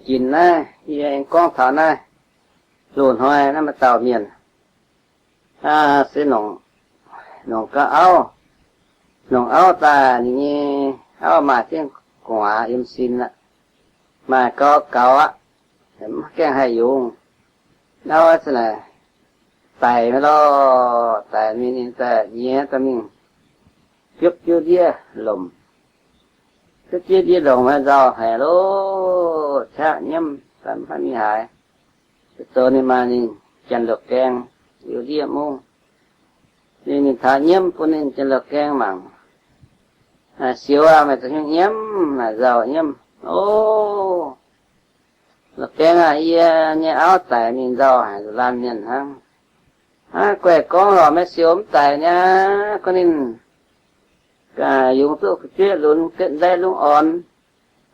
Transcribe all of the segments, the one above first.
Ginc naaiv yie aengx gorngv taux naaiv loz-hnoi naaiv maaih dauh mienh se nongc gauh auv, nongc auv daaih ninh nyei auv maaih jienv gu'nguaaz yiem sin aqv, maaih gauh gaux aqv, mv gaengh haih yungz. Auv za'naaic daic mingh lorh, daic mingh ninh daaih nyiex dorh mingh biopv jienv ndiev lomc. Biopv jienv ndiev lomc maaih nzauh haic loh, qaqv nyiemv daaih mv haih mingh haaix. Zoux ninh maaih ninh janx-luoqc gaeng, liuz ndiev mungv. Ninh, ninh taux nyiemv bun ninh janx-luoqc gaeng mangc. Siou aah, meih zoux nyungc nyiemv, naaic nzauh nyiemv. O, luoqc gaeng aah, yie nyei auv daic mingh nzauh haic, laanh mienh hnangv. Hnangv guaih gorngv lorqc, meih siou mv daic niaa, gorngv ninh yungz duqv ga'jueiv lunx, ga'ndaiv lungv orn,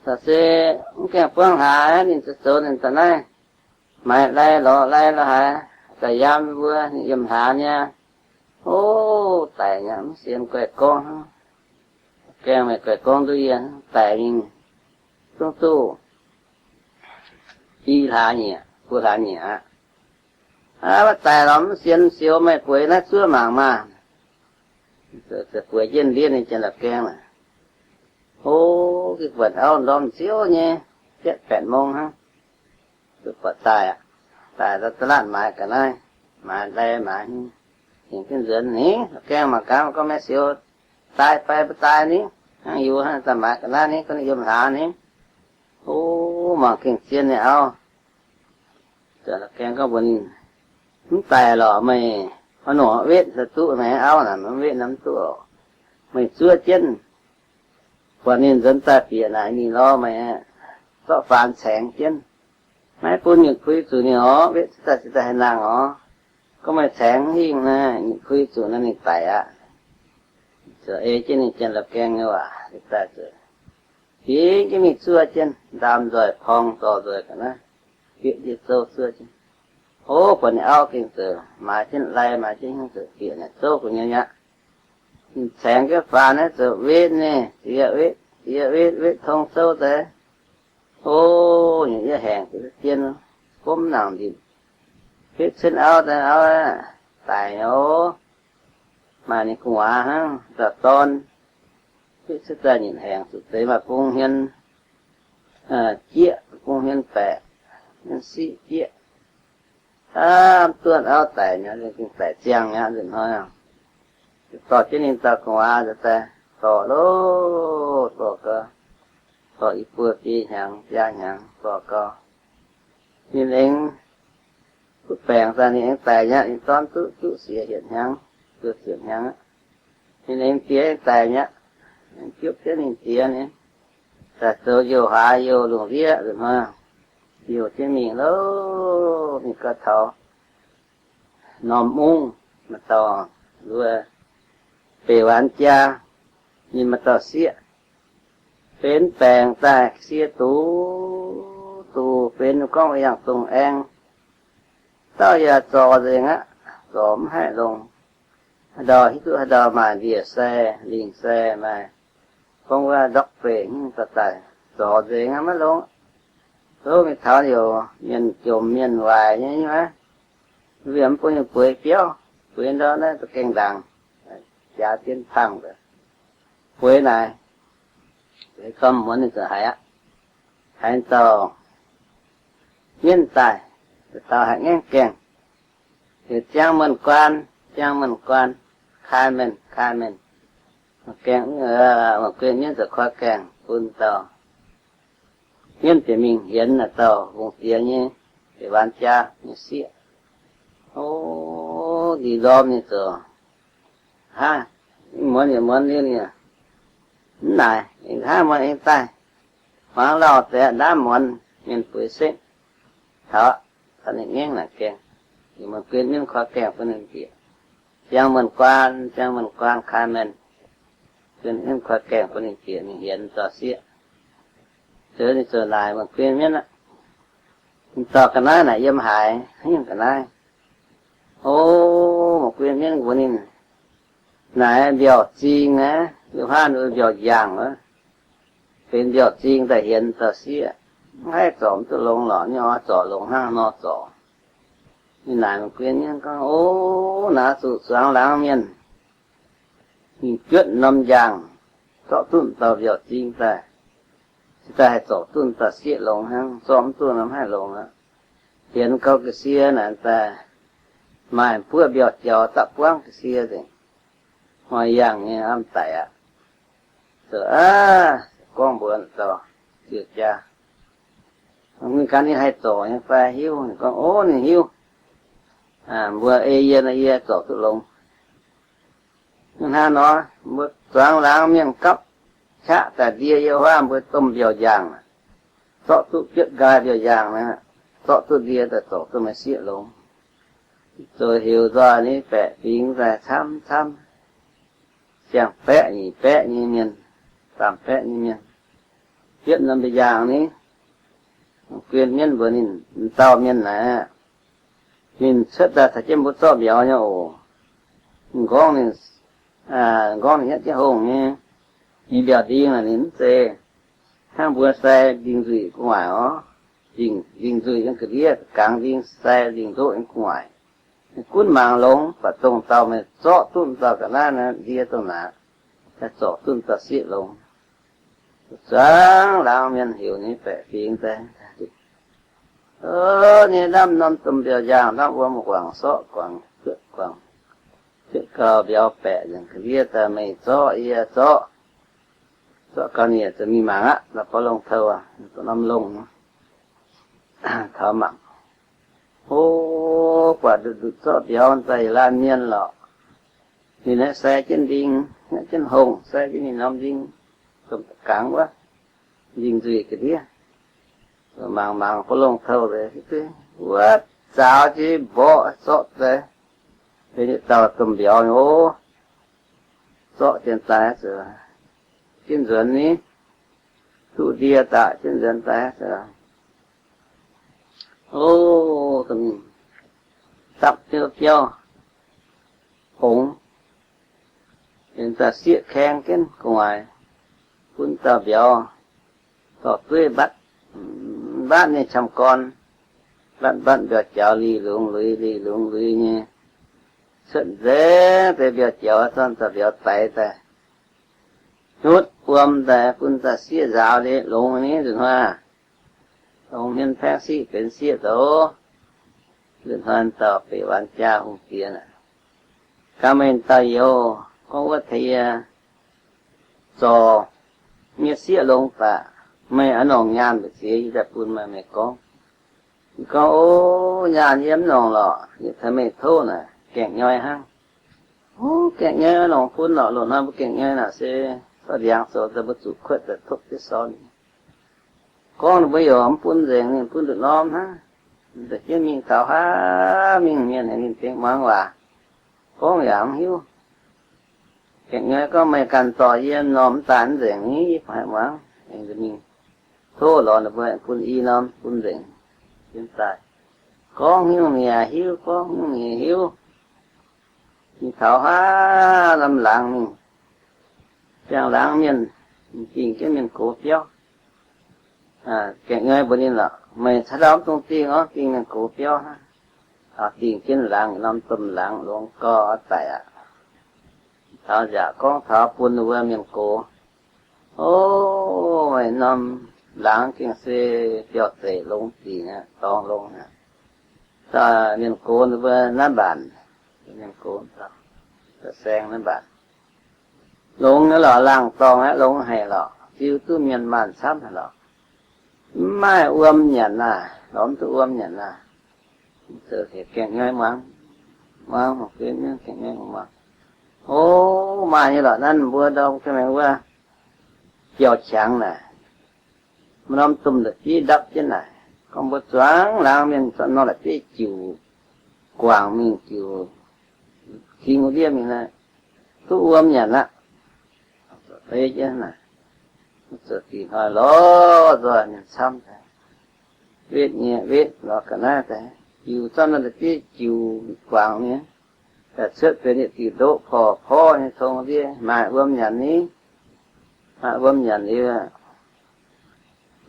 caux se mv gaengh buangv hlaax, ninh zoux zoux ninh daaih naaiv maaiz lai lorz lai lorz haaix, daaih yiem mbuo ninh yiem hlaax niaa. O, daic nyei, mv sienx guaih gorngv hnangv. Gaengh meih guaih gorngv duqv yie, daic mingh zungv duqv i hlaax nyieqc, buo hlaax nyieqc aqv. Aav, maiv daic lorqc, mv sienx, siou meih bueix naaiv zuov mangc maah. Bueix jienv ndiev ninh janx-luoqc gaeng aqv. O, gengh buatc auv ndorm nziouv nyei, เจ็ดแปดโมง hnangv, buatc daaih aqv. Daaih da'laatv maaiz ga'naaiv, maaiz lai maaiz hingv, hingh jienv nzuonx. Ninh gaengh mangc gaax, gorngv meih siou daaih fai mv daaih ni, hnangv yie hnangv daaih maaiz ga'naaiv ni, gorngv ninh yiem hlaax ni. O, mangc gengh zien nyei auv. Gaengh gorngv mbuox ninh, mv daic lorqc, meih oix nongc wetv daaih duqv, meih auv naaic mv wetv naaic mv duqv oc. Meih zuov jienv, buatc ninh nzuonx daaih bieqc naaic mingh lorz meih, zorqv faanx caengx jienv. Maiv bun nyutc kui zuqc ninh oc, wetv cingx daaih cingx daaih haih nangh oc. Gorngv meih caengx hingh naaiv, nyutc kui zuqc naaiv ninh daic aqv. Ziouc ei jienv ninh janx-luoqc gaeng nyei waac daaih ziouc fingx jienv mingh zuov jienv, ndaam nzoih porng zorc nzoih ga'naaiv, bieqc jienv zouv zuov jienv. O, buatc ninh auv gengh ziouc maaiz jienv lai, maaiz jienv hingv ziouc bieqc naaic zouv gu'nyuoz aqv. Ninh caengx jienv faanx naaiv ziouc wetv ninh, ziex wetv, ziex wetv, wetv tong zouv deix. O, nyungc yie haengc ziouc zien, gomv nangc ndipc. Betv cuotv auv daaih, auv daic nyei oc. Maaih ninh gu'nguaaz hnangv dauh dorn. Betv cuotv daaih nyutc haengc zuqc deix maaih bung hmien jieqv, bung hmien baeqc, hmien siqv jieqv. Aav, mv duqv auv daic mi'aqv, gengh daic ziangh mi'aqv nzunc hnoi. Dorh jienv ninh dauh gu'nguaaz daaih dorh loh, dorh gau, dorh i buo biei hnyangx biaa hnyangx dorh gau. Ninh aengx duqv baengc daaih, ninh aengx daic mi'aqv. Ninh dorn duqv juqv siex hietc hnyangx, juqv siex hnyangx aqv. Ninh aengx diex aengx daic mi'aqv. Aengx biopv jienv ninh diex nyei, daaih zoux youh haaix youh lungh ndiev nzunc hnoi, youh jienv mingh loh, mingh gau taux norm mungv, maaih dauh nduov beic waanz jaa, ninh maaih dauh sieqv, benx baengc daaih sie duqv duqv benx gorngv yangh dongh aeng, dauh yaac zorc nzengc aqv, zorc mv haih longx. Haaix ndau hiuv duqv haaix ndau maaih ndie-sai, lingh sai maaih, gorngv wuov ndortv beic hnyouv daaih, zorc nzengc aqv, maiv longx. Zouv mingh taux youc mienh jomc mienh waaic nyei nyungc aqv. Mv baac mv bun ninh bueix biauv, bueix ndau naaiv za'gengh ndaangc, jaax jienv pangh, bueix naaic, bueix gormx muonz ninh ziouc haiz aqv. Haiz dauh mienv daaih, dauh haiz ngaengv gaengh, heuc Ziangh Muonh Guaan, Ziangh Muonh Guaan, Kaa Mienh, Kaa Mienh. Gaengh, Mangc Guin Mienv ziouc koi gaengh bun dauh mienv bieqc mingh hienx naaic dauh lungh diex nyei, beic waanz jaa nyei sieqv. O, ndie ndorm ninh ziouc, hnangv muonz yietc muonz liuz ninh, mv naaic, hnangv muonz aengx daaih, hmuangx lauh deix ndaamv muonz mienh bueix sekv taux, taux ninh ngaengv naaic gaengh, Mangc Guin Mienv koi gaengh bun ninh bieqc. Ziangh Muonh Guaan, Ziangh Muonh Guaan, Kaa Mienh, Guin Mienv koi gaengh bun ninh bieqc mingh hienx dauh sieqv. Ziouc ninh ziouc naaic Mangc Guin Mienv aqv, Ninh dauh ga'naaiv naaic yiem haaix? Haaix nyungc ga'naaiv? O, Mangc Guin Mienv mbuox ninh, Naaic mbiauz-zing aqv, yiem haav mbiauz-njaangc wuov, benx mbiauz-zing daaih hienx dauh sieqv. Mv haih zorc mv duqv longx lorqc, ninh oix zorc longx hnangv nor zorc. Ninh naaic mv guin nyei gorngv, O, naaiv zuqc zuangx laangz mienh mingh juotv norm njaangh, zorqv duqv dauh mbiauz-zing daaih, se daaih haih zorc duqv dauh sieqv longx hnangv. Zorqv mv duqv nor mv haih longx aqv. Hienx gau ga'sie naaic daaih, maaih buov mbiauz-jaux dapv buangv ga'sie nzengc, hnoi yangh nyei, hnamv daic aqv. Zoux aav, gorngv mbuox dauh ziouc jaa, Mv gan ninh haih zorc nyei fai hiuv? Ninh gorngv, O, ninh hiuv. Mbuo ei yie nor, yie zorc duqv longx. Hnangv nor, mbuo zuangx laangz mienh gapv qaqv daaih ndie yie huaav mbuo domh mbiauz-njaangh, zorqv duqv bietv nqaai mbiauz-njaangh naaiv, zorqv duqv ndie daaih zorc duqv meih sieqv longx. Zoux heuc nzoih ni baeqc fingx daaih camv camv, ziangh baeqv nyic baeqv nyei mienh, zaamc baeqv nyei mienh, bietv norm mbiauz-njaangh ni, guin mienv mbuox ninh, M'dauh mienh naaiv, ninh cuotv daaih caux jienv mbuo zorqv mbiauz nyei oc. M'nqorngv ninh, m'nqorngv ninh hietv jienv hongh nyei, ninh mbiauz-nding naaic ninh mv zeiz hnangv mbuo sai nding-nzuih gu'nguaaic orv. Nding-nzuih yiem ga'ndiev, gangx nding sai nding-ndoqv yiem gu'nguaaic. Gunv mangc longx, baac dongh dauh meih zorqv duqv dauh ga'naaiv naaiv ndie dongh naaic, haih zorc duqv dauh sieqv longx. Zuangx laangz mienh heuc ninh baeqc fingx daaih, Ov, nyei ndamv norm domh mbiauz-njaangh ndamv wuom guangc sorqv guangc cuotv guangc, cuotv gau mbiauz baeqc nzengc ga'ndiev daaih, meih zorqv yie zorqv, zorqv gau nie ziouc mingh mangc aqv. La'bov longh tou, norm longh taux mangc, O, buatc nduqc nduqc zorqv mbiauz daaih yietc laanh mienh lorqc. Ninh naaiv sai jienv nding, naaiv jienv hongh, sai jienv ninh norm nding, domh gangx wuov, nding-nzuih ga'ndiev. Mangc mangc ba'longh touh, wuov, zaaux jienv mborqv zorqv daaih, benx yietc dauh domh mbiauz nyei oc. Zorqv jienv daaih, jienv nzuonx ni, duqv ndie daaih jienv nzuonx daaih, O, dapv biouv biauv hongx, benx dauh sieqv kaeng jienv gu'nguaaic, bun dauh mbiauz dorh dueiv mbatv, mbatv nyei qam gorn, mbatv mbatv mbiauz jaux li lungz luiz li lungz luiz nyei, cuotv nzengc deix mbiauz jaux, zorqv dauh mbiauz daix daaih, hnutv wuom daaih bun dauh sieqv nzaaux liuz longx ni nzunc hnoi, longx hmien paengv siqv benx sieqv zoux. Nzunc hnoi dauh beic waanc jaa hungh diex aah, Gaax meih dauh youz, gorngv wuov tengx yie zorc nyei sieqv longx daaih, meih oix nongc nyaanh mbu'ziex yie daaih bun meih, meih gorngv. Gorngv, O, nyaanh yie mv nongc lorqc, yie tengx meih tov naaic gaengh nyoi hnangv. O, gaengh nyoi nongc bun lorqc, loz-hnoi mbuo gaengh nyoi naaic se zorqv ndiangx zoux daaih mbuo zuqc kuotv daaih topv jienv sorn. Gorngv ninh mbuo yaac mv bun nzengc, ninh bun nduqc norm hnangv. Da'jienv mingh taux haav mingh mienh haic ninh tengx muangx waac, gorngv yaac mv hiuv. Gaengh nyoi gorngv, Meih ganh dorh yie norm daaih mv nzengc ni, yie fai muangx. Aengx mingh tov lorz ninh mbuo bun i norm bun nzengc. Gorngv nyungc ninh yaac hiuv, gorngv nyungc ninh yaac hiuv. Mingh taux haav norm laangz mingh, ziangh laangz mienh dingh jienv mienh gox biauv. Gaengh nyoi mbuox ninh lorqc, Meih caux ndau mv dungx dingh orv, dingh mienh gox biauv hnangv. Dingh jienv laangz, norm domh laangz longx gau oix daic aqv. Taux nziaauc gorngv taux bun ninh mbuo mienh gox, O, meih norm laangz gengh se biauv-zeic longx dingc aqv, dorngx longx aqv. Mienh gox ninh mbuo naaiv mbaanc, mienh gox saeng naaiv mbaanc, longx nyei lorqc, laangz dorngh aqv, longx haic lorqc, ziux duqv mienh maanh camv haic lorqc. Mv maaih wuom nyanc naaic, lorz mv duqv wuom nyanc naaic. Gaengh nyoi muangx, muangx, gaengh nyoi muangx. O, maaih nyei lorqc, naaiv mbuo ndorm ga'maengx wuov biauv-qangx naaic, maaih norm domh la'bieiv ndapv jienv naaic. Gorngv mbuo zuangx laangz mienh zorqv norm la'bieiv jiuc guangc mingh, jiuc king wuov ndiev mingh naaic, duqv wuom nyanc aqv. Ei jienv naaic, zuqc dingc hnoi lorz nzoih mienh camv daaih, wetv nyei wetv lorz ga'naaiv daaih, jiuc zorqv norm la'bieiv jiuc guangc nyei, daaih cuotv benx yietc diuc ndoqv porv porv nyei tong ndiev, maaih wuom nyanc ni. Maaih wuom nyanc liuz,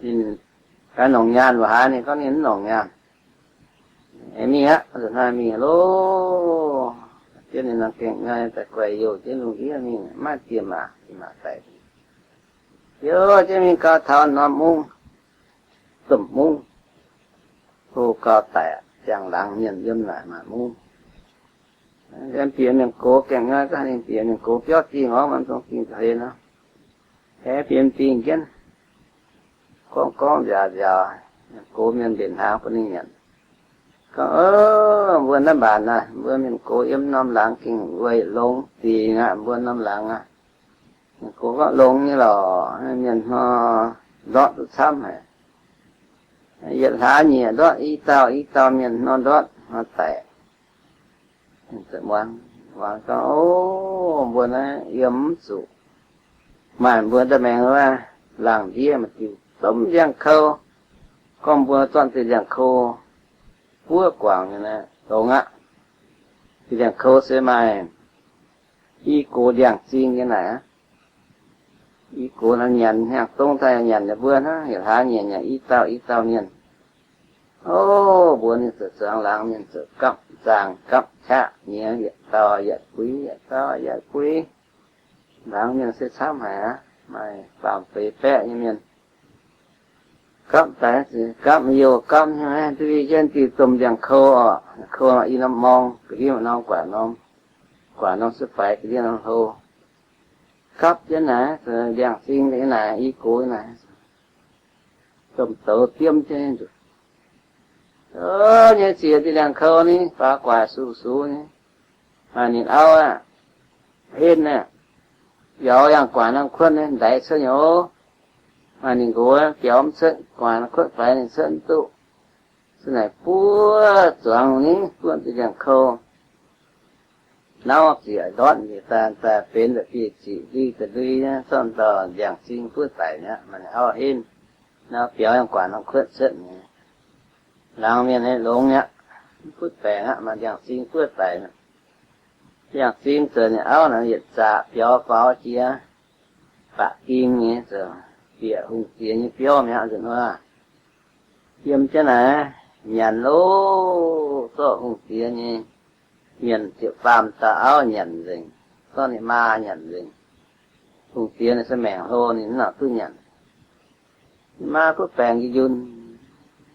ninh Gaax nongc nyaanh, mbuo haiz ninh gorngv ninh mv nongc nyaanh. Mingh aqv, nzunc hnoi mingh loh. Jienv ninh norm gaengh nyei daaih guaix youh jienv lungh ndiev mingh, maiv diex maac, diex maac daic. Youh jienv mingh gau taux norm mungv, domh mungv, hlo gau daic, ziangh laangz mienh yiem naaic maaih mungv. Yiem bieqc mienh gox gaengh nyei, ga'hlen bieqc mienh gox biauv dingh orv, mv dongh dingh ga'hlen nor, aengx bieqc dingh jienv, gorngv gorngv nziaauc nziaauc, mienh gox mienh mbenc hnaangx bun ninh nyanc. Gorngv, Mbuo naaiv mbaanc naaic, mbuo mienh gox yiem norm laangz gengh weic longx dingc aqv. Mbuo norm laangz aqv, mienh gox gorngv longx nyei lorqc, mienh hnoi ndortv duqv camv haic. Yietc hlaax nyieqc ndortv i dauh, i dauh mienh hnoi ndortv hnoi daic. Muangx, muangx gorngv, O, mbuo naaiv yiem mv zuqc. Maaih mbuo daaih maengx wuov laangz ndiev maaih diuh domh ndiangx-kou. Gorngv mbuo zorqv diuh ndiangx-kou buov guangc nyei naaiv longx aqv. Diuh ndiangx-kou se maaih i gox ndiangx-zing nyei naaic aqv. I gox naaiv nyanc hnyangx dongh daaih nyanc ninh mbuo hnangv, yietc hlaax nyieqc nyanc i dauh i dauh mienh. O, mbuo ninh ziouc zuangx laangz mienh ziouc gapv nzaangc gapv qaqv nyiex, yietc dauh yietc buix, yietc dauh yietc buix. Laangz mienh se camv haic aqv, maaih faam feix baeqv nyei mienh. Gapv daaih, gapv youh gapv nyei, duqv jienv diuh domh ndiangx-kou oc. Kou i norm morng, ga'ndiev norm guaax norm, guaax norm suv faix, ga'ndiev norm hlo. Gapv jienv naaic, ndiangx-zing naaic, i gox naaic, domh douz diemv jienv nzuqc. Nyei ziex diuh ndiangx-kou ni, faaux guaax sux sux nyei. Maaih ninh auv aqv, hen aqv, biaux yangh guaax norm kuotv ni, ndaix cuotv nyei oc. Maaih ninh nqox biaux mv cuotv, guaax norm kuotv faix ninh cuotv mv duqv. Se naaic buov zuangx ni, buov diuh ndiangx-kou. Nauv ziec ndortv njiec daaih, daaih benx da'bieiv ziqc ndui da'ndui, zorqv dauh ndiangx-zing buov daic mi'aqv. Maaih auv henv, nauv biaux yangh guaax norm kuotv cuotv nyei. Laangz mienh longx mi'aqv, mv butv baengc aqv, maaih ndiangx-zing buov daic. Ndiangx-zing zoux ninh auv naaic yietc zaqc biaux faaux jiex baqc ging nyei, zoux bieqc hungh diex nyei biauv mi'aqv nzunc wuov. Yiem jienv naaic nyanc loh, zorqv hungh diex nyei mienh ziepc faam dauh auv nyanc nzengc, zorqv ninh maa nyanc nzengc. Hungh diex naaic se maengc hlo, ninh mv nangc duqv nyanc. Ninh maa butv baengc njunh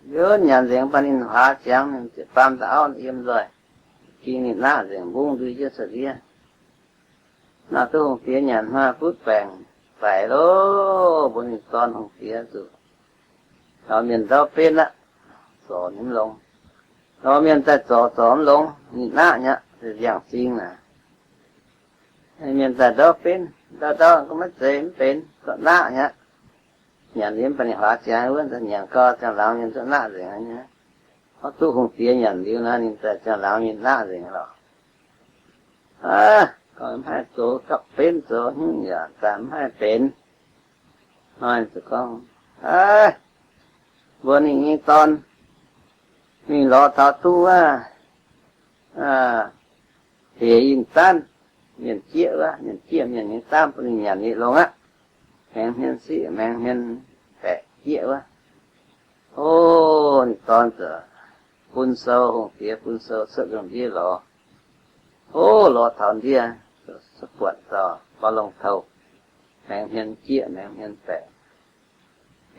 njunh, nyanc nzengc baac ninh huaax ziangx, ninh ziepc faam dauh auv yiem nzoih, ging ninh naqv nzengc, mbungv ndui jienv cuotv ndiev. Nangc duqv hungh diex nyanc hnoi butv baengc daic loh, mbuox ninh dorn hungh diex zuqc lorz mienh ndauv benv aqv, zorc ninh mv longx. Lorz mienh daaih zorc zorc mv longx, ninh naqv nyei aqv, ndiangx-zing naaic. Mienh daaih ndauv benv, ndauv ndauv maiv zeiz mv benx, zorqv naqv nyei aqv. Nyanc liuz mv baac ninh huaax ziangx wuov, nyanc gau ziangh laangz mienh zorqv naqv nzengc nyei. Oix duqv hungh diex nyanc liuz naaic, ninh daaih ziangh laangz mienh naqv nzengc lorqc. Aav, gorngv mv haih zoux gapv benv zoux hnyouv yaac daaih mv haih benx. Hnoi ziouc gorngv, Aav, mbuox ninh nyei dorn, mingh lorz taux duqv wuov, hec yinh daanv, mienh jieqv wuov, mienh jieqv mienh nyei daamv bun ninh nyanc liuz longx aqv. Maengx hmien siqv, maengx hmien baeqc jieqv wuov. O, ninh dorn ziouc bun sou, hungh diex bun sou cuotv lungh ndiev lorz. O, lorz taux ndiev, se buatc dauh faaux longh touh, maengx hmien jieqv, maengx hmien baeqc.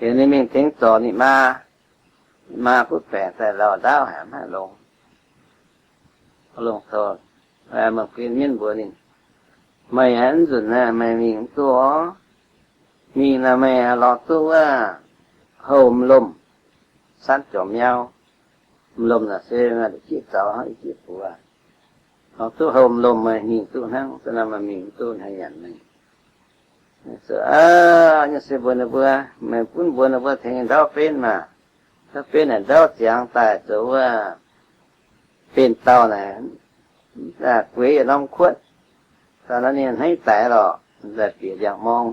Heuc ninh mingh tengx zorc ninh maa. Ninh maa butv baengc daaih lauh ndaauv haic, mv haih longx. Faaux longh touh, mangc guen mienv mbuox ninh, Meih aeqv, nzunc naaiv meih mingh mv duqv oc. Mingh naaic meih lorz duqv wuov houh m'lomh, canv jomc miau. M'lomh naaic se jieqv zaux hnangv, jieqv buoz. Lorz duqv houh m'lomh meih mingh duqv hnangv, se naaic meih mingh mv duqv, haih nyanc mingh. Aav, nyei se mbuox ninh mbuo, meih gunv mbuox ninh mbuo tengx ninh ndauv benv maah. Ndauv benv naaic ndauv ziangx daaih zoux wuov benv dauh naaic, gueix yietc norm kuotv. Dauh naaiv ninh hneiv daic lorqc, daaih bieqc ndiangx-morng.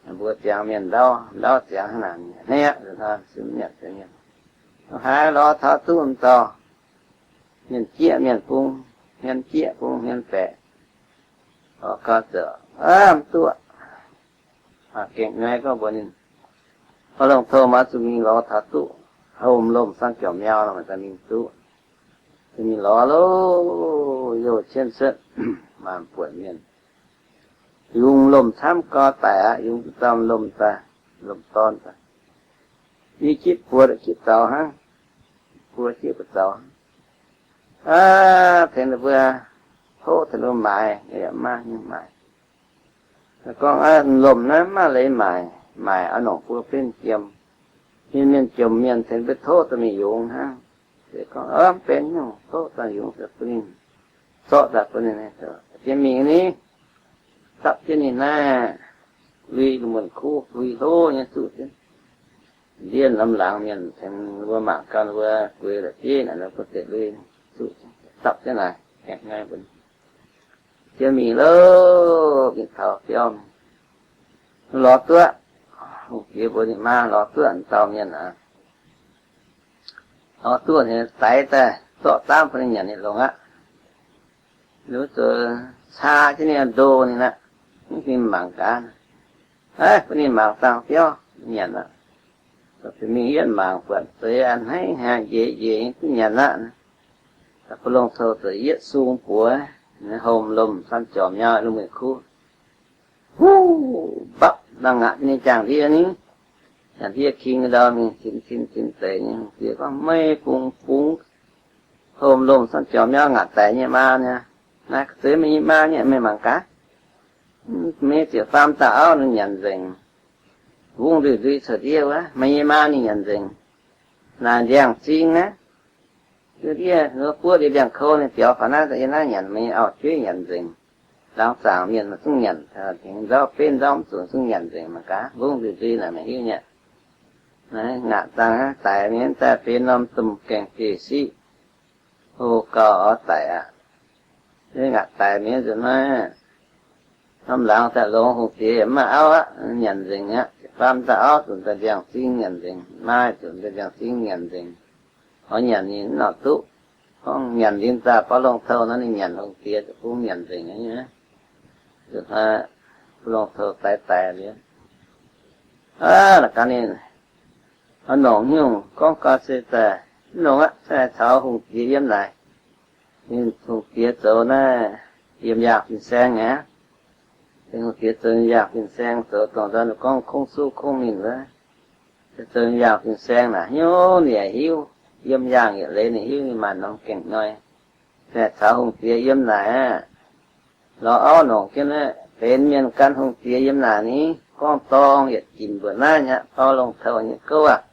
Mbuox ziangx mienh ndauv, ndauv ziangx hnangv naaic, hneiv aqv, mv nyanc. Haaix lorz taux duqv m'dauh, mienh jieqv mienh bung, hmien jieqv bung hmien baeqc. Lorz gau ziouc, Aav, mv duqv. Gengh nyei gorngv mbuox ninh, Faaux longh touh maiv zuqc mingh lorz taux duqv, hopv lomh samv jomc miau nor, maaih daaih mingh duqv. Zuqc mingh lorz loh, youh cien cuotv maanc buonc mienh. Yungz lomh camv gau daic aqv. Yungz duqv dauh lomh daaih, lomh dorn daaih, i jipv buoz jipv zaux hnangv, buoz jipv buoz zaux hnangv. Aav, tengx ninh mbuo tov, tengx ninh mbuo maaiz, yaac maiv maaih nyungc maaiz. Gorngv, Lomh naaiv maiv maaih leiz maaic, maaic oix nongc buo benv jiem. Mienh, mienh jomc mienh tengx mbuo tov daaih mingh yungz hnangv. Se gorngv, Mv benx nyungc, tov daaih yungz daaih bun ninh, zorqv daaih bun ninh, jiex mingh ni, dapv jienv ninh naaiv, lui muonc kuv, lui hlo nyei zuqv jienv. Ndiev norm laangz mienh tengx mbuo mangc gaax, mbuo gueix la'bieiv naaic, mbuo deix lui zuqv dapv jienv naaic, gaengh nyaiv mbuo jiex mingh loh, mingh taux biauv, lorz duqv. Hungh diex mbuox ninh maa, Lorz duqv dauh mienh aqv. Lorz duqv, ninh daix daaih zorqv daamv bun ninh nyanc, ninh longx aqv. Ninh mbuo zoux caa jienv ninh ndo ninh aqv, mv bun ninh mangc gaax. Aav, bun ninh mangc dangh biauv nyanc aqv. Mingh yietv mangc buatc zeix a'hneiv haic, njiec njiec duqv nyanc aqv. Ba'longh Tou ziouc yietv sung buoz, hopv lomh samv jormx miau, lungh mueic kuv. Huv, mbapv dangh ngaatc ninh jangx ndie ni. Jangx ndie king ndau mingh cin cin cin deix nyei. Hungh diex gorngv, Meih bungx bungx hopv lomh samv jormx miau ngaatc daic nyei maa nyei. Naaiv ga'zeix meih nyei maa nyei, meih mangc gaax. Meih ziouc faam dauh auv ninh nyanc nzengc. Mbungv ndui-ndui caux ndiev wuov, meih nyei maa ninh nyanc nzengc. Naaic ndiangx-zing naaiv, ndiev buov ndie ndiangx-kou ninh biaux faaux naaiv, yie naaiv nyanc, meih nyei auv-jueiv nyanc nzengc. Laangz zaangc mienh zungv nyanc, tengx nzauv benv nzauv mv zunc zungv nyanc nzengc. Mangc gaax, mbungv ndui-ndui naaic meih hiuv nyei. Naaiv ngaatc dangh daic mienh daaih benx norm domh gaengh bieiv siqv, hlo gauh oix daic aqv. Ngaatc daic mienh nzunc naaiv, norm laangz daaih longx, hungh diex yaac mv maaih auv aqv, nyanc nzengc aqv. Faam dauh auv zunc daaih ndiangx-zing nyanc nzengc, maa zunc daaih ndiangx-zing nyanc nzengc. Oix nyanc ninh mv norqc duqv. Gorngv nyanc linz daaih Ba'longh Tou nor, ninh nyanc hungh diex bun nyanc nzengc nyei. Ba'longh Tou daix daic liuz, aav, la'ganh ninh oix nongc nyungc gorngv gau se daaih mv nongc aqv, se caux hungh diex yiem naaic. Ninh hungh diex zoux naaiv yiem yaangh fin-saeng aqv. Ninh hungh diex zoux yaangh fin-saeng, zoux dongh nzunc gorngv kongv suv kongv ninh wuov. Zoux yaangh fin-saeng naaic hnyouv ninh yaac hiuv, yiem yaangh yietc leiz ninh hiuv, ninh maaih norm gaengh nyoi. Se caux hungh diex yiem naaic aqv. Lorz auv nongc jienv aqv, benx mienh gan hungh diex yiem naaic ni, gorngv dorng yietc ginc mbuoqc naaiv nyei aqv. Ba'longh Tou nyei gouv aac,